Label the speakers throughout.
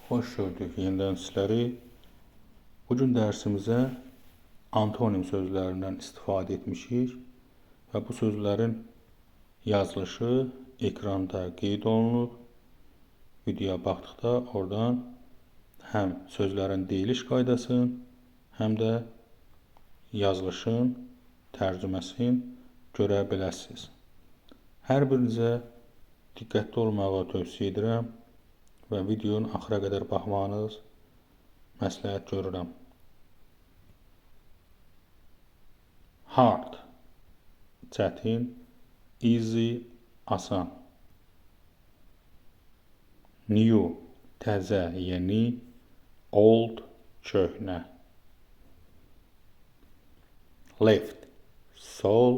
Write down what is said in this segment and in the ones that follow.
Speaker 1: Xoş gördük yenidən sizləri. Bu gün dərsimizə antonim sözlərindən istifadə etmişik və bu sözlərin yazılışı ekranda qeyd olunub. Videoya baxdıqda oradan həm sözlərin deyiliş qaydasını, həm də yazılışın tərcüməsini görə biləsiniz. Hər birinizə diqqətli olmağı tövsiyə edirəm və videonun axıra qədər baxmağınız məsləhət görürəm. Hard, çətin, easy, asan. New, təzə, yeni, old, köhnə. Left, sol,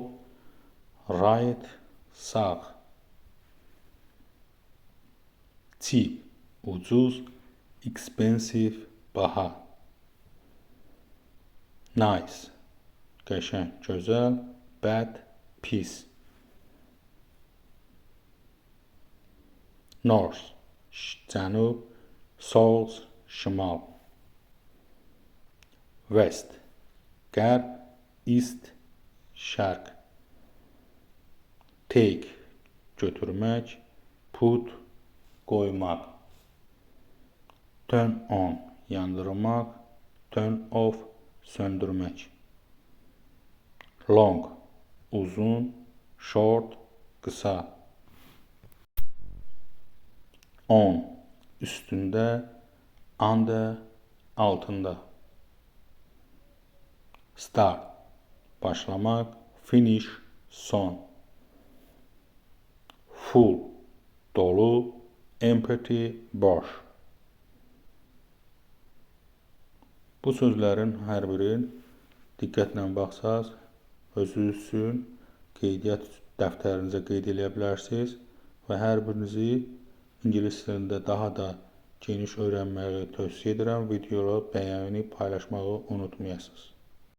Speaker 1: right, sağ. Cheap, ucuz, expensive, baha. Nice, qəşəng, gözəl, bad, pis. North, cənub, south, şimal. West, qərb, east, şərq. Take, götürmək, put, qoymaq. Turn on, yandırmaq, turn off, söndürmək. Long, uzun, short, qısa. On, üstündə, under, altında. Start, başlamaq, finish, son. Full, dolu, empty, boş. Bu sözlərin hər birini diqqətlə baxsaz, özünüz üçün qeydiyyat dəftərinizə qeyd eləyə bilərsiniz və hər birinizi ingilis dilində daha da geniş öyrənməyi tövsiyə edirəm. Videonu bəyənib paylaşmağı unutmayasınız.